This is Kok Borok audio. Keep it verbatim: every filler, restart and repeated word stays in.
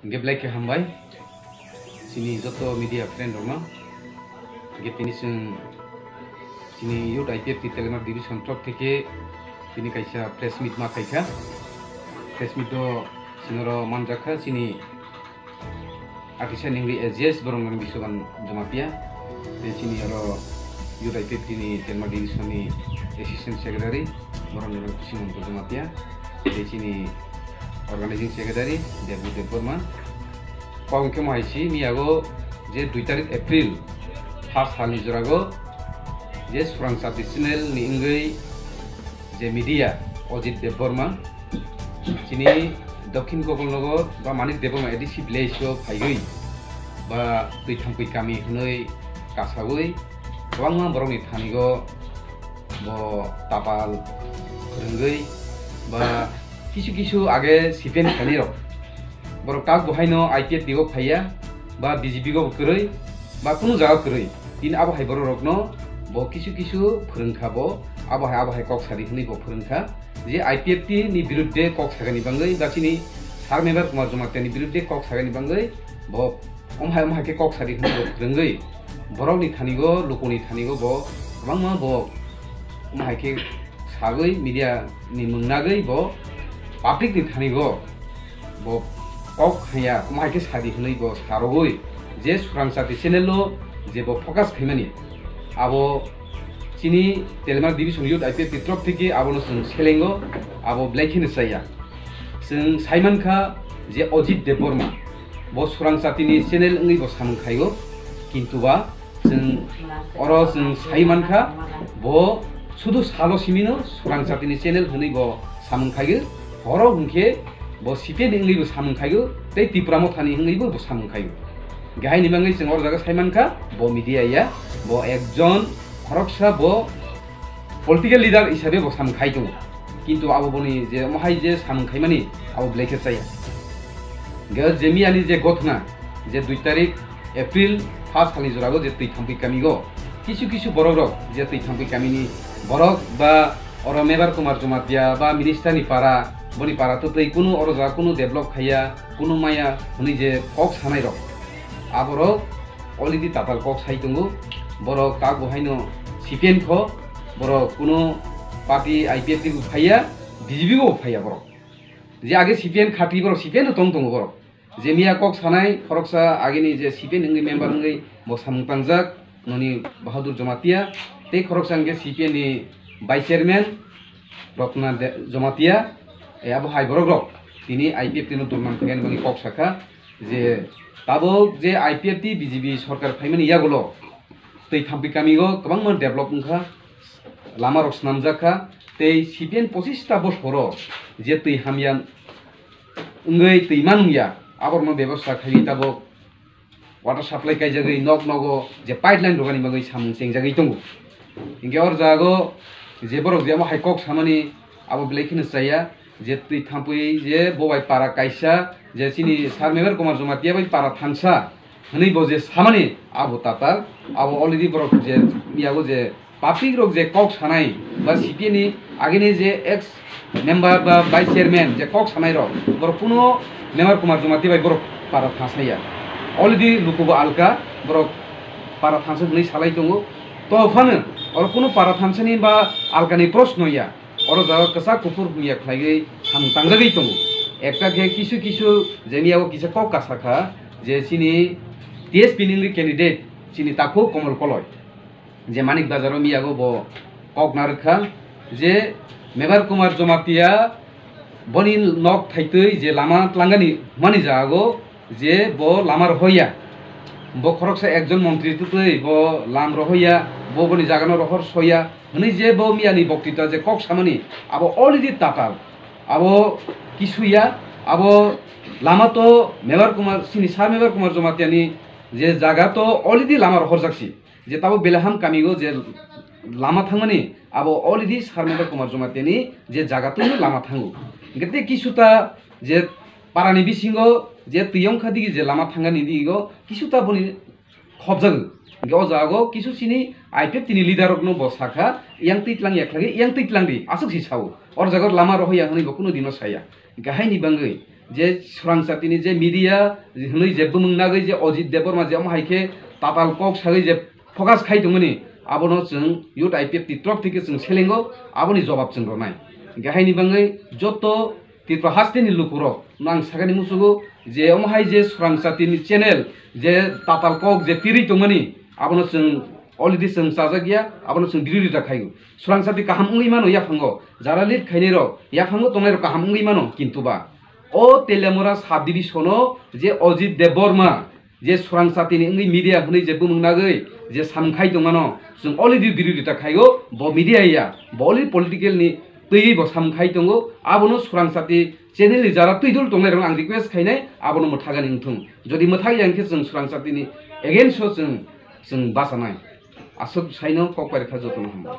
Hingke belai khe hambai chini joto media friend rokno. Hingke tini chwng chini Youth I P F T Telemark Division torof theke tini kaisa press meet ma khaikha. Press meet o chini oro manjakha chini Artisan Ningri A G S borok nang bisogan Jamatia. Tei chini oro Youth I P F T ni Telemark Division ni Assistant Secretary borok nang Kusimon Jamatia. Tei chini Organizing Secretary Debu Debbarma. Kok hwnkhe mo hai si miyago je dui tarik April first salni jorago je Surang Chati channel ni wngwi je media Ajit Debbarma chini Dokhin Gopalnagar ba Manik Debbarma A D C village o phaiwi ba twi thampui kami hwnwi kasawi kwbangma borokni thanigo bo tapal phwrwngwi ba kisu kisu age C P M khainai rok borok tak bo haino I P F T o phaiya ba B J P o kwrwi ba kunu jaga kwrwi tini abo hai borok rokno bo kisu kisu phwrwngkha bo abo hai abo hai kok sadi hwnwi bo phwrwngkha je I P F T ni birudde kok sagani bangwi ba chini Sir Mebar Kumar Jamatia ni birudde kok sagani bangwi bo om hai om hai khe kok sadi hwnwi bo phwrwngwi borokni thanigo lukuni thanigo bo kwbangma bo om hai khe sagwi media ni mwngnagwi bo public ni thanigo bo kok haya om hai khe sadi hwnwi bo sarogwi je Surang Chati channel o je bo focus khaimani abo chini Telemark Division Youth I P F T torof theke abono chwng selengo abo belai kheno chaya. Chwng saimankha je Ajit Debbarma bo Surang Chati ni channel wngwi bo samung khaio, kintu ba chwng oro chwng saimankha bo sudu salo simino Surang Chati ni channel hwnwi bo samung khaio, horo hwnkhe bo C P M ni wngwi bo samung khaio tei Tipra Mothani wngwi bo samung khaio. Gahaini bangwi chwng oro jaga saimankha bo media ya bo ekjon khoroksa bo political leader hisabe bo samung khai tongo, kintu abo boni je mohai je samung khaimani abo belai khe chaya. Hingke je miyani je gothna je dui tarik April first salni jorago je twi thampui kamigo kisu kisu borok rok je twi thampui kamini borok ba oro Mebar Kumar Jamatia ba minister ni para boni para to twi kunu oro jaga kunu develop khaiya kunu maya hwnwi je kok sanai rok aborok already tatal kok sai tongo, borok tak bo haino C P M kho, borok kuno party I P F T bo phaiya, B J P bo phaiya borok. Je age C P M khati borok C P M no tong tongo borok. Je miya kok sanai khoroksa agini je C P M wngwi member wngwi bo samung tangjak, noni Bahadur Jamatia, tei khoroksa hwnkhe C P M ni vice chairman Rotna De-, Jamatia, e abo hai borok rok tini I P F T no durnam khainani bagwi kok sakha. Je tabuk je I P F T B J P sorkar phaimani yagulo twi thampui kamio kwbangma develop wngkha, lama rok swnamjak kha, tei C P M pochista bosoro je twi hamya wngwi twi manungya, aborokno bebosta khaiwi tabuk water supply kaijagwi nok nogo je pipeline rwgani bagwi samung chengjagwi tongo. Hinkhe oro jago je borok je amo hai kok samani abo belai kheno chaya, je twi thampui je bo bai para kaisa, je chini Sir Mebar Kumar Jamatia bai para thangsa hwnwi bo je samani abo tatal, abo already borok je yago je public rok je kok sanai ba C P M ni agini je ex member ba vice chairman je kok sanai rok borok kuno Mebar Kumar Jamatia bai borok para thangsaya. Already lukubo alka borok para thangsa hwnwi salai tongo. To phano oro kuno para thangsani ba alkani proshno ya. Oro jaga kwchak kuphur hwnya khlaiwi samung tangjagwi tongo. Ekta khe kisu kisu jemiyago kisa kok kasa kha je chini T S P ni wngwi candidate chini takhuk Komol Koloi. Je Manik Bazar o miyago bo kok narwk kha je Mebar Kumar Jamatia boni nok thaitwi je lama tlangani hwnmani jago je bo lama rohoya, bo khoroksa ekjon montri twtwi bo lam rohoya, bo boni jagano rohor soya hwnwi je bo miyani boktita je kok samani abo already tatal, abo kisuya, abo lama to Mebar Kumar, chini Sir Mebar Kumar Jamatia ni je jaga to already lama rohorjak si. Je tabuk Belaham kami o je lama thangmani abo already Sir Mebar Kumar Jamatia ni je jaga twi lama thango. Hingke tei kisuta je parani bisingo je twi wngkha digi je lama thangani digo kisuta boni khobjago. Hingke o jaga o kisu chini I P F T ni leader rokno bo sakha, yang twi tlang ya khlai, yang twi tlang di, aswk si sao. Or jaga o lama rohoya hwnwi bo kunu dino saya. Hingke haini bangwi Je Swrang Jatini je media hwnwi je bumung nagwi je Ajit Debbarma je omo hai khe tatal kok sagwi je focus khai tongmani, abono chwng Youth I P F ni torop theke chwng selengo, aboni jobab chwng rwnai. Hinkhe haini bangwi joto Tripura hasteni lukurok no ang sakani muchugo je omo hai je Swrang Jatini channel je tatal kok je tirwi tongmani, abono chwng already chwng chajak ya, abono chwng birodita khaio. Swrang Jati kaham wngwi mano yaphango, jara lead khainai rok yaphango tongnai rok kaham wngwi mano, kintu ba o Teliamura sub division o je Ajit Debbarma je Swrang Jatini wngwi media hwnwi je bumung nagwi je samkhai tongmano, chwng already birodita khaio, bo media ya, bo already political ni twiwi bo samkhai tongo. Abono Swrang Jati channel ni jara twidul tongnai rok ang request khainai, abono mwthagani wngthung. Jodi mwthak ya hwnkhe chwng Swrang Jatini against o chwng, chwng bachanai. Aswk saino kok pai rwkha jotono hambai.